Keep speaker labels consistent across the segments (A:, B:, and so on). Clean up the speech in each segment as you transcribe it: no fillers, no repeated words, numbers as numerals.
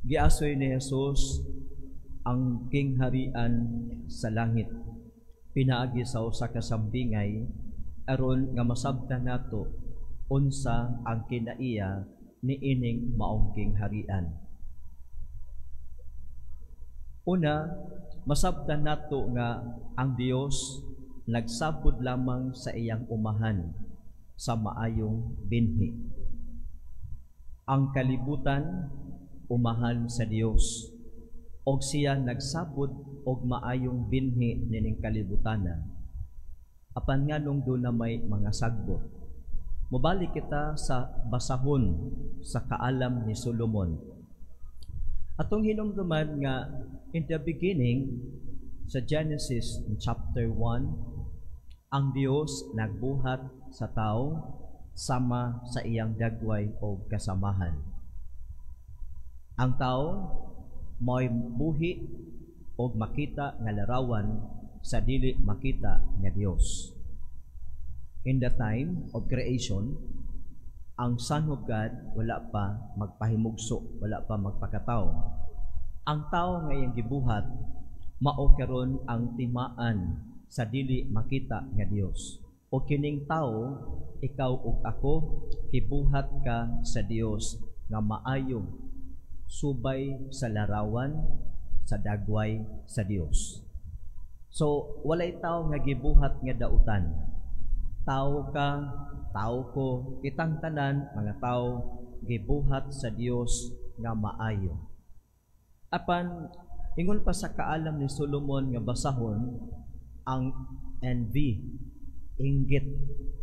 A: Giasoy ni Jesus ang kingharian sa langit pinaagi sa usa ka sambingay aron nga masabtan nato unsa ang kinaiya niining maong kingharian. Una, masabtan nato nga ang Dios nagsabod lamang sa iyang umahan sa maayong binhi. Ang kalibutan umahan sa Dios og siya nagsabod og maayong binhi nining kalibutana. Apan nganong duna may mga sagbot? Mobalik kita sa basahon sa Kaalam ni Solomon. Atong hinumduman nga in the beginning, sa Genesis chapter 1, ang Dios nagbuhat sa tao sama sa iyang dagway o kasamahan. Ang tao mo'y buhi og makita nga larawan sa dili makita nga Dios. In the time of creation, ang Son of God wala pa magpahimugso, wala pa magpakatao. Ang tao nga iyang gibuhat mao karon ang timaan sa dili makita nga Dios. O kining tao, ikaw ug ako, gibuhat ka sa Dios nga maayo subay sa larawan sa dagway sa Dios. So, walay tao nga gibuhat nga dautan. Tao ka, tao ko, kitang tanan, mga tao, gibuhat sa Dios nga maayo. Apan, ingon pa sa Kaalam ni Solomon nga basahon, ang envy, inggit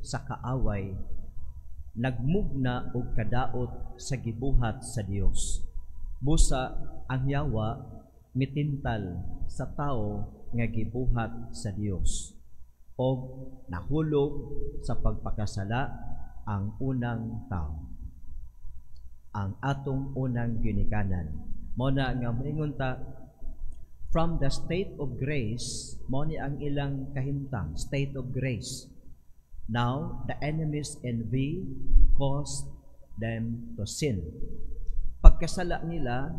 A: sa kaaway, nagmugna og kadaot sa gibuhat sa Dios. Busa ang yawa mitintal sa tao nga gibuhat sa Dios og nahulog sa pagpakasala ang unang tao, ang atong unang ginikanan. Mao na nga moingon ta, from the state of grace, mao ni ang ilang kahimtang, state of grace. Now the enemy's envy caused them to sin. Pagkasala nila,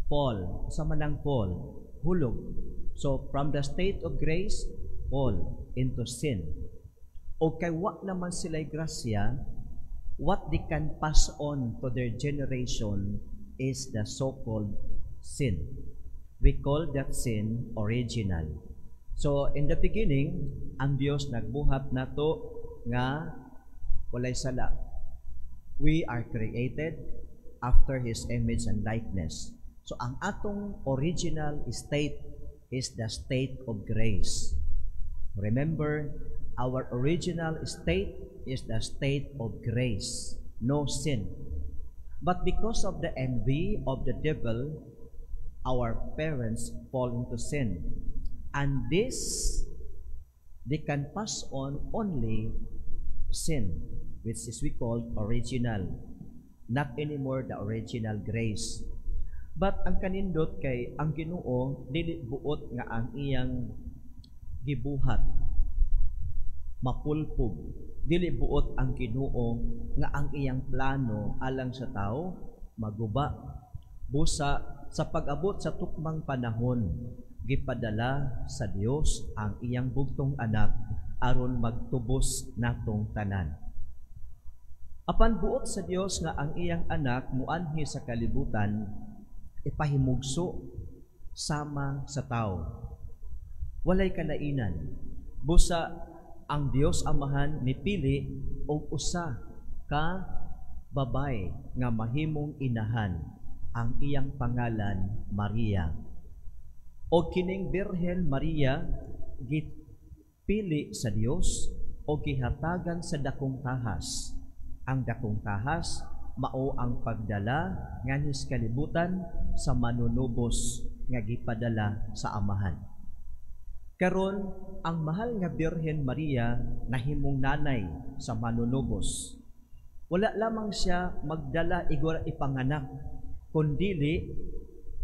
A: fall. Sa manang fall? Hulog. So from the state of grace, fall into sin. O kay wa naman sila'y grasya, what they can pass on to their generation is the so-called sin. We call that sin original. So in the beginning, ang Dios nagbuhat nato nga walay sala. We are created after His image and likeness. So ang atong original state is the state of grace. Remember, our original state is the state of grace, no sin. But because of the envy of the devil, our parents fall into sin. And this, they can pass on only sin, which is we call original. Not anymore the original grace. But ang kanindot kay ang Ginoo dili buot nga ang iyang gibuhat mapulpog. Dili buot ang Ginoo nga ang iyang plano alang sa tao maguba. Busa sa pag-abot sa tukmang panahon, gipadala sa Dios ang iyang bugtong anak aron magtubos natong tanan. Apan buot sa Dios nga ang iyang anak muanhi sa kalibutan, ipahimugso sama sa tao. Walay kalainan. Busa ang Dios Amahan mipili og usa ka babay nga mahimong inahan, ang iyang pangalan Maria. O kining Birhen Maria gipili sa Dios o gihatagan sa dakong tahas. Ang dakong tahas mao ang pagdala nganhi sa kalibutan sa manunubos nga gipadala sa Amahan. Karon ang mahal nga Birhen Maria nahimong nanay sa manunubos. Wala lamang siya magdala igora ipanganak, kundili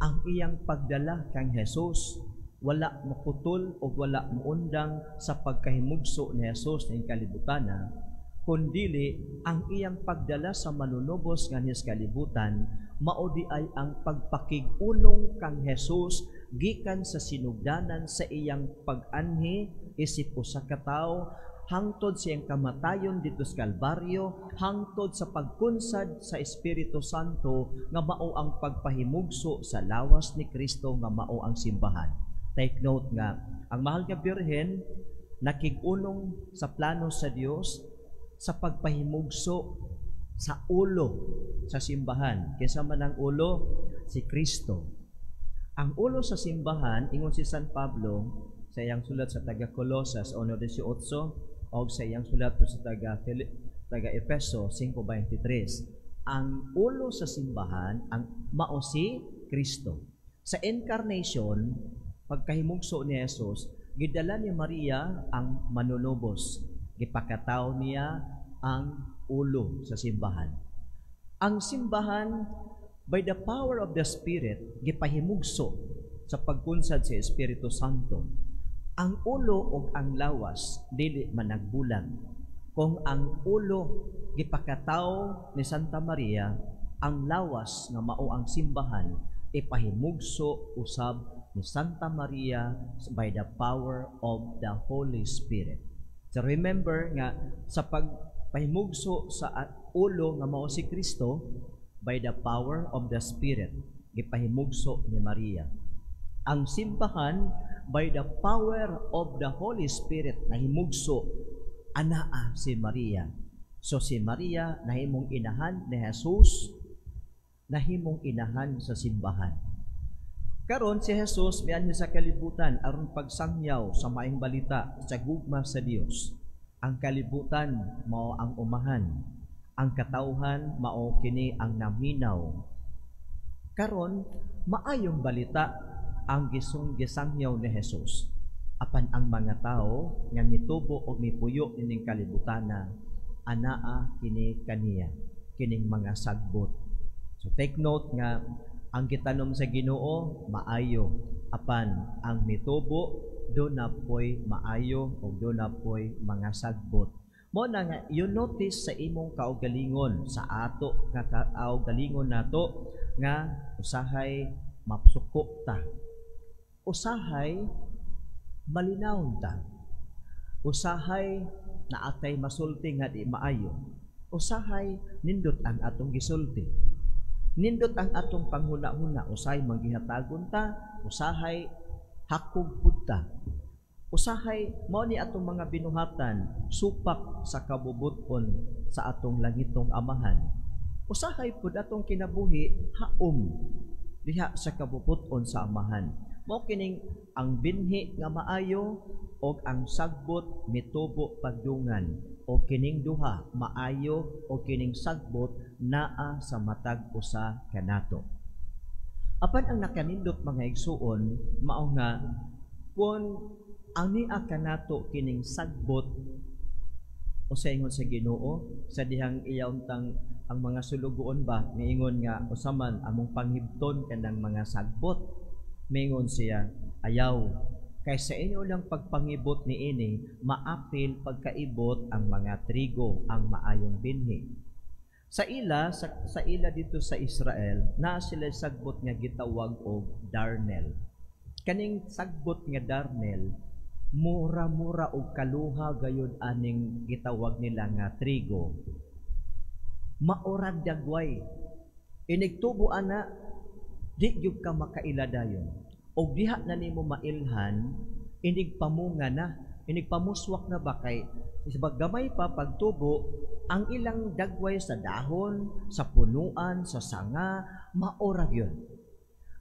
A: ang iyang pagdala kang Jesus wala maputol o wala muundang sa pagkahimugso ni Jesus ning kalibutana, kundili ang iyang pagdala sa manunubos nganhi sa kalibutan Mao diay ang pagpakig-unong kang Jesus gikan sa sinugdanan sa iyang pag-anhi isip usa ka tawo hangtod sa iyang kamatayon didto sa Kalbaryo, hangtod sa pagkunsad sa Espiritu Santo nga mao ang pagpahimugso sa lawas ni Kristo nga mao ang simbahan. Take note nga ang mahal nga Birhen nakig-unong sa plano sa Dios sa pagpahimugso sa ulo sa simbahan. Kinsa man ang ulo? Si Kristo. Ang ulo sa simbahan, ingon si San Pablo sa iyang sulat sa taga Colosas 1:18 o sa iyang sulat po sa taga Efeso 5:23. Ang ulo sa simbahan ang mao si Kristo. Sa incarnation, pagkahimugso ni Jesus, gidala ni Maria ang manunubos. Gipakataw niya ang ulo sa simbahan. Ang simbahan, by the power of the Spirit, gipahimugso sa pagkunsad sa Espiritu Santo. Ang ulo ug ang lawas dili managbulag. Kung ang ulo gipakataw ni Santa Maria, ang lawas nga mao ang simbahan ipahimugso usab ni Santa Maria by the power of the Holy Spirit. So remember nga sa pagpahimugso sa ulo nga mao si Kristo, by the power of the Spirit gipahimugso ni Maria. Ang simbahan, by the power of the Holy Spirit, nahimugso anaa si Maria. So si Maria nahimong inahan ni Jesus, nahimong inahan sa simbahan. Karon, si Jesus mianhi sa kalibutan aron pagsangyaw sa maayong balita sa gugma sa Dios. Ang kalibutan mao ang umahan. Ang katawhan mao kini ang naminaw. Karon, maayong balita ang gisong gisangyaw ni Jesus. Apan ang mga tao nga mitubo og mipuyo ining kalibutana, anaa kini kaniya kining mga sagbot. So take note nga ang gitanom sa Ginoo maayo, apan ang mitubo duna poy maayo o duna poy mga sagbot. Mo na nga you notice sa imong kaugalingon, sa ato nga kaugalingon nato, nga usahay mapsuko ta, usahay malinawon ta, usahay naatay masulti nga di maayo, usahay nindot ang atong gisulti, nindot ang atong panghuna-huna, usahay manggihatagon ta, usahay hakog pud ta, usahay mao ni atong mga binuhatan supak sa kabubuton sa atong langitong Amahan, usahay pud atong kinabuhi haom diha sa kabubuton sa Amahan. Mao kining ang binhi nga maayo og ang sagbot mitubo pagdungan, o kining duha, maayo o kining sagbot, naa sa matag usa kanato. Apan ang nakanindot, mga igsuon, mao nga kung ania kanato kining sagbot o sa ingon sa Ginoo sa dihang iya untang ang mga sulugoon ba miingon nga usaman among panghibton kanang mga sagbot, mingon siya, "Ayaw, kay sa inyo lang pagpangibot niini maapil pagkaibot ang mga trigo, ang maayong binhi." Sa ila dito sa Israel, naa sila sagbot nga gitawag og darnel. Kaning sagbot nga darnel, mura-mura og kaluha gayud aning gitawag nila nga trigo. Maurag dagway. Inigtubo ana, di gyud ka makaila dayon. Og diha na nimo mailhan, inig pamunga na, inig pamuswak na ba, kay gamay pa pagtubo, ang ilang dagway sa dahon, sa punuan, sa sanga, maorag yun.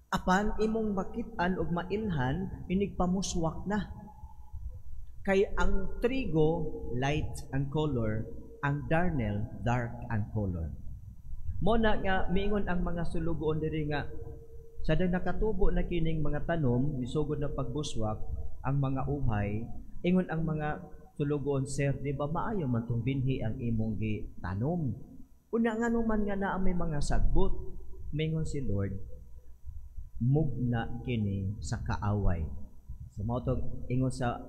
A: Apan imong makit-an og mailhan, inig pamuswak na. Kay ang trigo, light ang color, ang darnel, dark ang color. Mo na nga miingon ang mga sulugoon diri nga sa nakatubo na kining mga tanom, misugod na pagbuswak ang mga uhay, ingon ang mga sulugoon, "Sir, di ba maayo man tong binhi ang imong gitanom? Una nga man nga naa may mga sagbot?" Mingon si Lord, "Mugna kini sa kaaway." So mao tong ingon sa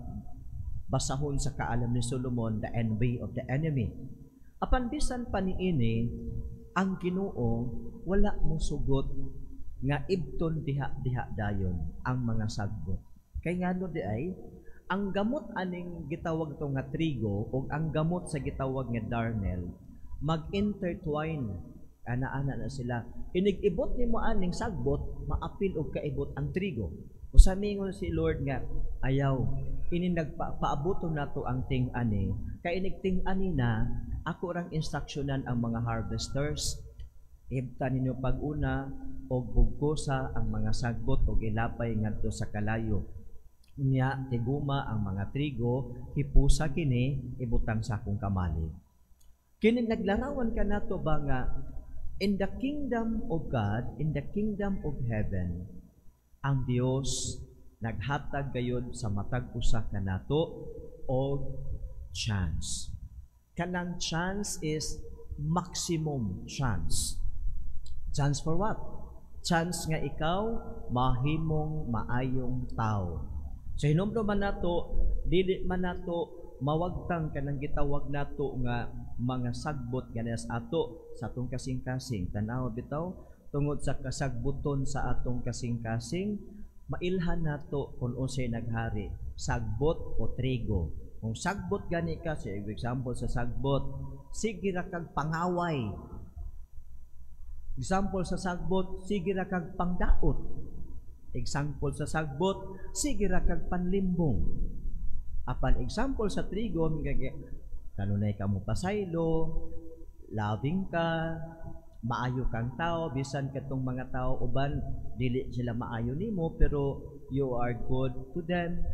A: basahon sa kaalam ni Solomon, the envy of the enemy. Apan bisan pa niini, Ang Ginoo wala mo sugot nga ibton diha-diha dayon ang mga sagbot. Kay ngano di ay ang gamot aning gitawag to nga trigo o ang gamot sa gitawag nga darnel mag-intertwine, ana-ana na sila. Inig-ibot nimo aning sagbot, maapil og kaibot ang trigo. Usa mingon si Lord nga ayaw ini, nagpaabuto nato ang ting-ani, kay inig ting-ani na, ako rang instructionan ang mga harvesters: ibta ninyo pag-una og bugkosa ang mga sagbot og ilapay ngadto sa kalayo. Unya tiguma ang mga trigo, hipusa kini, ibutang sa akong kamali. Kini naglarawan ka nato ba nga in the kingdom of God, in the kingdom of heaven, ang Dios naghatag gayud sa matag usa kanato og chance. Kanang chance is maximum chance. Chance for what? Chance nga ikaw mahimong maayong tao. Sa hinumdum man nato, dili man nato mawagtang kanang gitawag nato nga mga sagbot nga sa ato sa atong kasing-kasing. Tanaw bitaw, tungod sa kasagbuton sa atong kasing-kasing, mailhan nato kung unsay naghari, sagbot o trigo. Kung sagbot gani ka, sa example sa sagbot, sige ra kag pangaway. Example sa sagbot, sige ra kag pangdaot. Example sa sagbot, sige ra kag panlimbong. Apan example sa trigo, kanunay ka mo pasaylo, loving ka, maayo kang tao, bisan katong mga tao uban dili sila maayo nimo, pero you are good to them.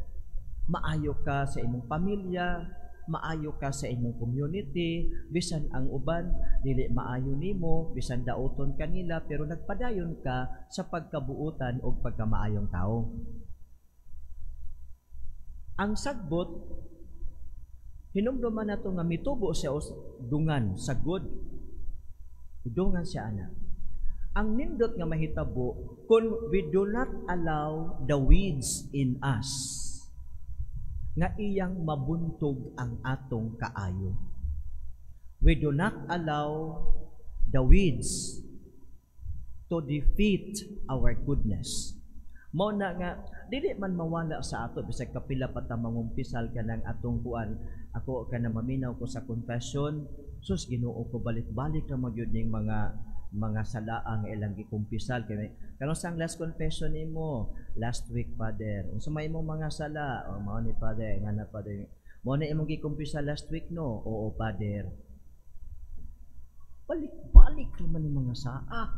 A: Maayo ka sa imong pamilya, maayo ka sa imong community, bisan ang uban dili maayo nimo, bisan dauton kanila, pero nagpadayon ka sa pagkabuutan o pagkamaayong tao. Ang sagbot, hinumduman nato nga mitubo siya os dungan sa good. Dungan siya ana. Ang nindot nga mahitabo kung we do not allow the weeds in us nga iyang mabuntog ang atong kaayo. We do not allow the weeds to defeat our goodness. Mao na nga dili man mawala sa ato bisag kapila pa ta mangumpisal kanang atong kuan. Ako kana maminaw ko sa confession, sus, Ginoo ko, balik-balik ra magyud ning mga salaa nga ilang gikumpisal. Kay kanus-a ang last confession nimo? Last week, Father. Unsa may imong mga sala? O mao ni, Father, nga na, Father. Mao na imong gikumpisal last week, no? Oo, Father. Balik-balik naman yung mga saa.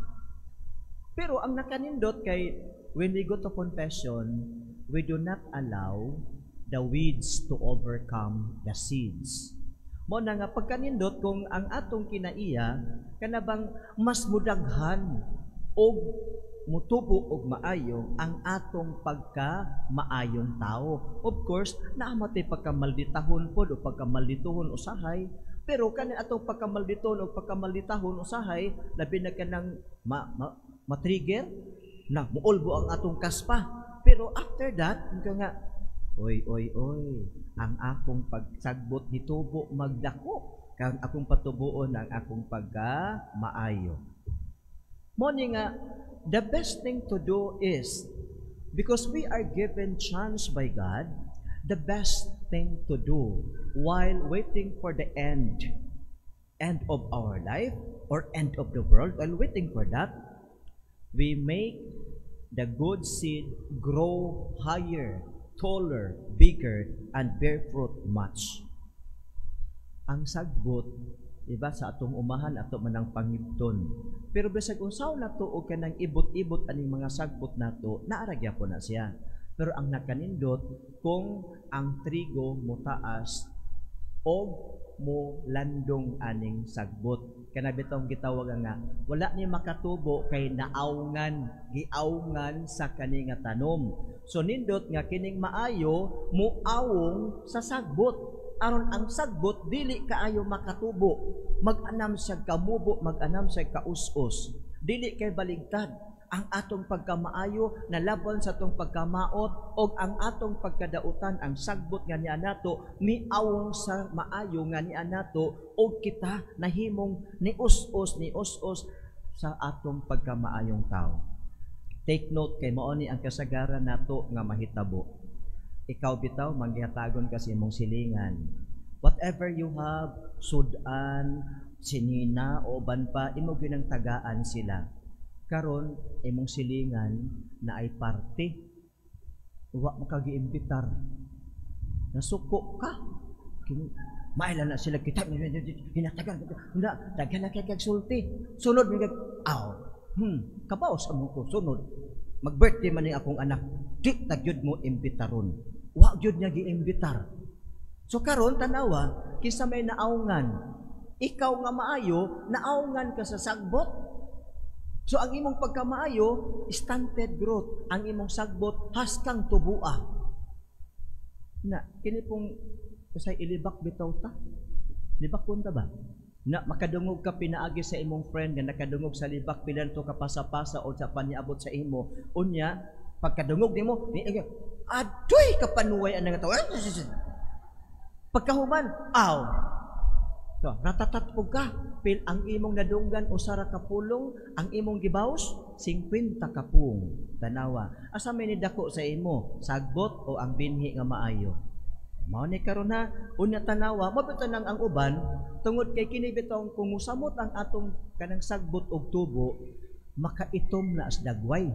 A: Pero ang nakanindot kay when we go to confession, we do not allow the weeds to overcome the seeds. Mo na nga pagkanindot kung ang atong kinaiya kanabang mas mudaghan og mutubo og maayo ang atong pagka maayong tao. Of course, naamatay pagkamalditahon pod o pagkamaldituhon usahay, pero kani atong pagkamalditon o pagkamalditahon usahay, labi na kanang ma-trigger na muulbo ang atong kaspa. Pero after that, ka nga, "Oy, oy, oy, ang akong pagsagbot ni tubo magdako kang akong patubuon ang akong pagka maayo." Mo ni nga the best thing to do is, because we are given chance by God, the best thing to do while waiting for the end of our life or end of the world, while waiting for that, we make the good seed grow higher, taller, bigger, and bear fruit much. Ang sagbot, diba, sa atong umahan, ato man ang pangibton. Pero bisag unsaon nato og kanang ibot-ibot aning mga sagbot nato, naa ra gyapon na siya. Pero ang nakanindot kung ang trigo motaas og mo landong aning sagbot. Kana bitong gitawag nga wala ni makatubo kay naawngan, giawngan sa kani nga tanom. So nindot nga kining maayo muawong sa sagbot aron ang sagbot dili kaayo makatubo. Mag-anam siya kamubo, mag-anam siya kaus-us. Dili kay baligtad. Ang atong pagkamaayo nalabon sa atong pagkamaot, og ang atong pagkadautan, ang sagbot nga niya nato miawong sa maayo nga niya nato, og kita nahimong ni us-us, ni us-us sa atong pagkamaayong tao. Take note kay mao ni ang kasagaran nato nga mahitabo. Ikaw bitaw, manggihatagon ka sa imong silingan. Whatever you have, sudan, sinina o uban pa, imo ginang tagaan sila. Karon imong silingan na ay parte, wa mo ka giimbitar. Nasuko ka. Maila na sila kita hinatagan na daghan na kay kag sulti. Sunod mi aw. Kabaw sa mo ko sunod. Mag-birthday man ni akong anak. Di ta gyud mo imbitaron. Wa gyud niya giimbitar. So karon tanawa, kinsa may naawngan? Ikaw nga maayo, naawngan ka sa sagbot. So ang imong pagkamaayo, stunted growth. Ang imong sagbot, haskang tubua. Na, kini pong kasay ilibak bitaw ta. Libak kun ta ba? Na makadungog ka pinaagi sa imong friend nga nakadungog sa libak, pila to ka pasa-pasa o sa paniabot sa imo. Unya, pagkadungog nimo, ni aduy kapanuway ang nga tawo. Pagkahuman, aw. So, ratatatpog ka. Pil ang imong nadunggan usa ra ka pulong, ang imong gibaws 50 ka pung. Tanawa. Asa may nidako sa imo, sagbot o ang binhi nga maayo? Mao ni karon ha, unya tanawa, mabito nang ang uban tungod kay kini bitong kung musamot ang atong kanang sagbot og tubo, makaitom na as dagway.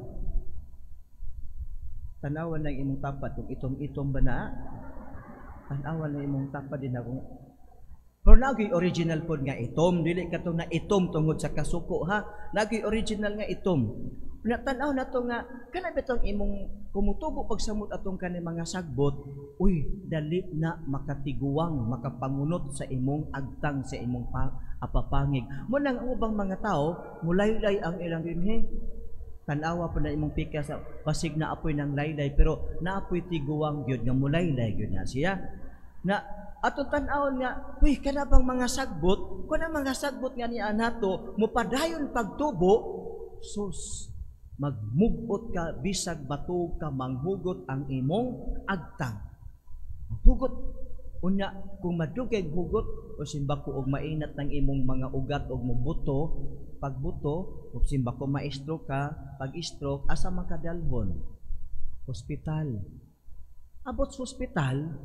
A: Tanawa ng imong tapat kung itom-itom ba na. Tanawa ng imong tapat din ako. Pero naging original pod nga itom, dili kato na itom tungod sa kasuko ha. Naging original nga itom. Na tan-aw na to nga kana bitong imong kumutubo pagsamot atong kani mga sagbot, uy, dali na makatiguang, makapangunot sa imong agtang, sa imong apapangig. Mo nang ang ubang mga tao mulaylay ang ilang dinhi. Tan-awa pa na imong pikas, basig na apoy ng laylay, pero naapoy tiguang gyud nga mulaylay gyud na siya. Na atong tan-awon nga, uy, kana bang mga sagbot, kuna mga sagbot nga niya nato mupadayon pagtubo, sus, magmugot ka bisag batog ka, manghugot ang imong agtang. Hugot. Unya kung madugay hugot o simbako og mainat ng imong mga ugat og mubuto, pagbuto o simbako ma-stroke ka, pag-stroke asa man kadalhon? Hospital. Abot sa hospital,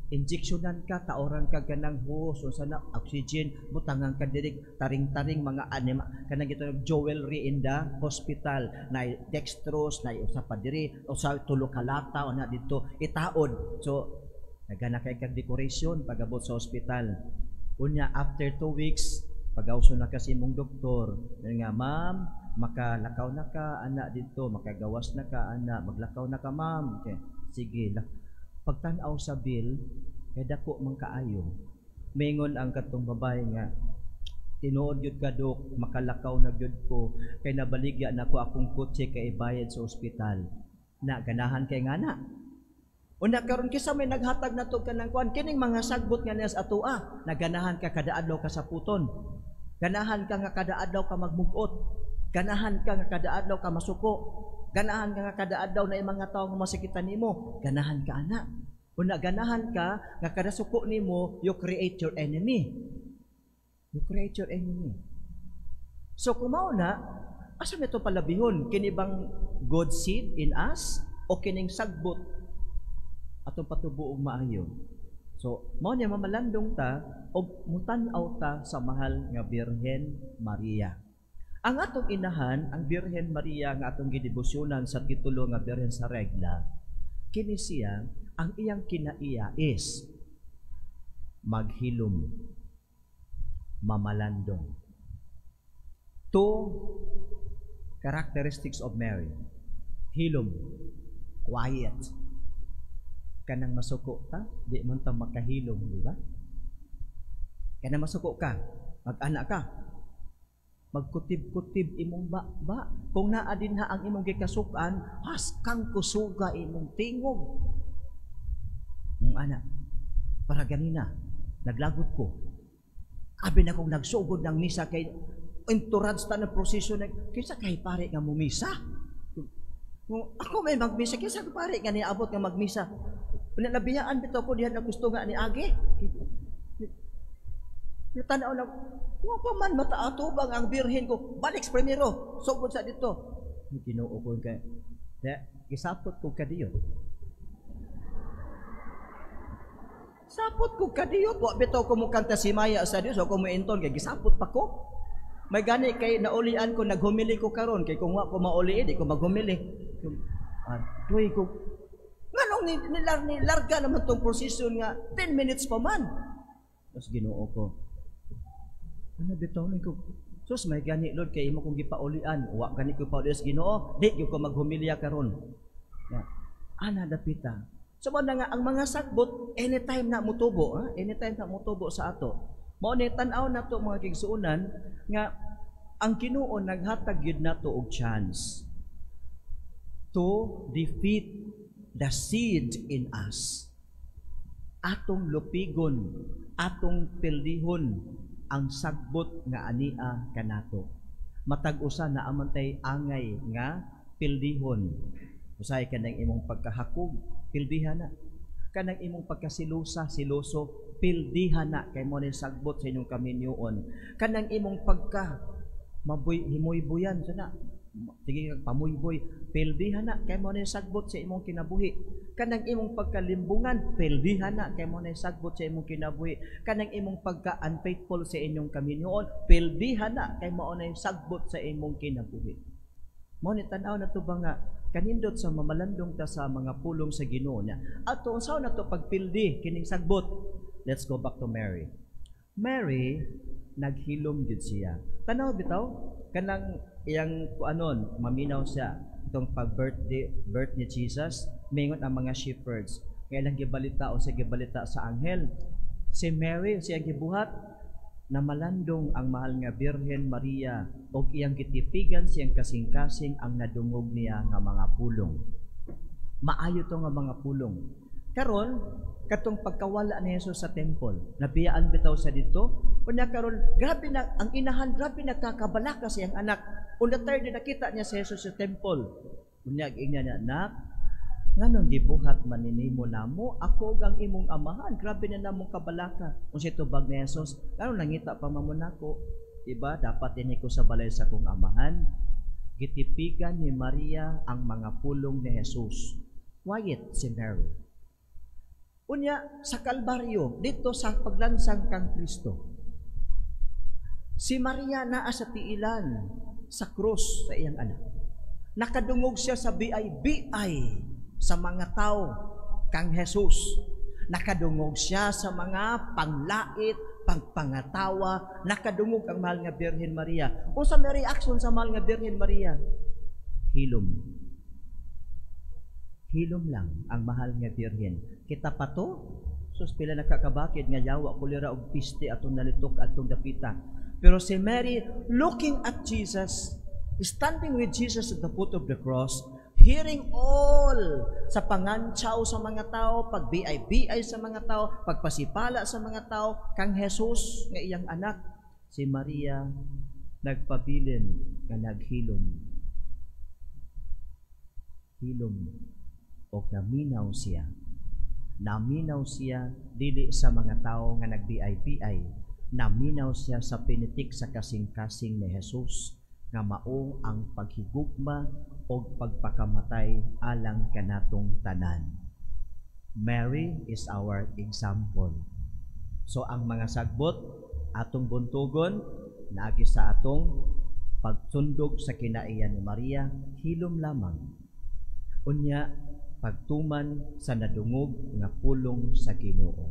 A: injeksyonan ka, taoran ka ganang hose, unsa na oxygen, butangan ka diri taring-taring mga anima, kanang gito jewelry in the hospital, na dextrose, na usa pa diri, usa tulo ka lata o na dito itaod. So nagana kay kag decoration pagabot sa hospital. Unya after 2 weeks, pagawso na kasi imong doktor, nga ma'am, makalakaw na ka ana dito, makagawas na ka ana, maglakaw na ka ma'am. Okay. Sige, pagtan-aw sa bill, kay dako man kaayo. Mingon ang katong babae nga, tinuod gyud ka dok, makalakaw na gyud ko, kay nabaligya na ko akong kotse kay ibayad sa ospital. Na ganahan kay nga na. Una karon kisa may naghatag na to kanang kuan kining mga sagbot nga niya sa atoa, naganahan ka kada adlaw ka sa puton. Ganahan ka nga kada adlaw ka magmugot. Ganahan ka nga kada adlaw ka masuko. Ganahan ka nga kada adlaw na mga tawo nga masakitan nimo. Ganahan ka ana. Una ganahan ka nga kada suko nimo, you create your enemy. You create your enemy. So kung mao na, asa nito palabihon? Kini bang God seed in us o kining sagbot atong patubo og maayo? So mao niya mamalandong ta og mutan-aw ta sa mahal nga Birhen Maria. Ang atong inahan, ang Birhen Maria nga atong gidebosyonan sa titulo nga Birhen sa Regla, kini siya, ang iyang kinaiya is maghilom, mamalandong. Two characteristics of Mary. Hilom, quiet. Kanang masuko ta, di man ta makahilom, di ba? Kanang masuko ka, mag-anak ka, magkutib-kutib imong ba. Kung naa din ha ang imong gikasukan, haskang kusuga imong tingog. Ang anak, para ganina, naglagot ko. Abi na kong nagsugod ng misa kay Entourage ta ng prosesyon kinsa kay pare nga mumisa. Kung ako may magmisa, kinsa kay pare nga niabot nga magmisa. Unya nabiyaan bitaw ko diha na gusto nga ni agi. Natanaw na, wa pa man mataatubang ang birhen ko. Balik sa primero, sugod sa dito. Ginoo ko kay, gisapot ko kadiyot. Sapot ko kadiyot, wa bitaw ko mukanta si Maya sa Dios, wa ko mointon kay gisapot pa ko. May gani kay naulian ko, naghumili ko karon kay kung wa ko mauli, di ko maghumili. Adoy ko, nganong nilarga naman tong prosesyon nga 10 minutes pa man. Tapos Ginoo ko, ano bitaw ni ko? Sus, may gani Lord kay imo kong gipaulian, wa gani ko paulian sa Ginoo, di gyud ko maghumilya karon. Ya. Ana dapita. So mo na nga ang mga sagbot anytime na mutubo, ha? Anytime na mutubo sa ato. Mao ni tan-aw nato mga kigsuonan nga ang Ginoo naghatag gyud nato og chance to defeat the seed in us. Atong lupigon, atong pildihon ang sagbot nga ania kanato. Matag usa na amantay angay nga pildihon. Usahay kanang imong pagkahakog, pildihan na. Kanang imong pagkasilusa, siluso, pildihan na kay mo ni sagbot sa inyong kaminyoon. Kanang imong pagka mabuy himuybuyan sana, sige kag pamuyboy, pildihan na kay mo ni sagbot sa imong kinabuhi. Kanang imong pagkalimbungan, pildihan na kay mo ni sagbot sa imong kinabuhi. Kanang imong pagka-unfaithful sa inyong kaminyoon, pildihan na kay mao ni sagbot sa imong kinabuhi. Mao ni tan-aw na to ba nga kanindot sa mamalandong ta sa mga pulong sa Ginoo niya. Ato unsaon na to pagpildi kining sagbot? Let's go back to Mary. Mary naghilom gyud siya. Tanaw bitaw kanang iyang kuanon, maminaw siya itong pag-birthday birth ni Jesus, mingon ang mga shepherds nga ilang gibalita o sa gibalita sa anghel. Si Mary siya gibuhat na malandong ang mahal nga Birhen Maria og iyang gitipigan siyang kasing-kasing ang nadungog niya nga mga pulong. Maayo to nga mga pulong. Karon katong pagkawala ni Jesus sa temple, nabiyaan bitaw sa dito. Unya karon grabe na ang inahan, grabe na kakabalaka siyang anak. On the third day nakita niya si Jesus sa temple. Unya giingnan niya, "Anak, nganong gibuhat man nimo namo? Ako ug ang imong amahan, grabe na namong kabalaka." Unsay tubag ni Jesus? "Nganong nangita pa man mo nako? Diba dapat dinhi ko sa balay sa akong amahan?" Gitipigan ni Maria ang mga pulong ni Jesus. Quiet si Mary. Unya sa Kalbaryo, dito sa paglansang kang Kristo, si Maria naa sa tiilan sa krus sa iyang anak. Nakadungog siya sa BI-BI sa mga tao kang Jesus. Nakadungog siya sa mga panglait, pagpangatawa. Nakadungog ang mahal nga Birhen Maria. Unsa may reaction sa mahal nga Birhen Maria? Hilom. Hilom lang ang mahal nga Birhen. Kita pa to? Sus, pila nakakabakid nga yawa kolera og piste atong nalitok atong dapita. Pero si Mary, looking at Jesus, standing with Jesus at the foot of the cross, hearing all sa pangantsaw sa mga tao, pag-BI-BI sa mga tao, pagpasipala sa mga tao, kang Jesus nga iyang anak, si Maria nagpabilin nga naghilom. Hilom o naminaw siya. Naminaw siya dili sa mga tao nga nag-BI-BI. Naminaw siya sa pinitik sa kasing-kasing ni Jesus nga mao ang paghigugma o pagpakamatay alang kanatong tanan. Mary is our example. So ang mga sagbot atong buntugon naagi sa atong pagtundog sa kinaiya ni Maria, hilom lamang. Unya pagtuman sa nadungog nga pulong sa Ginoo.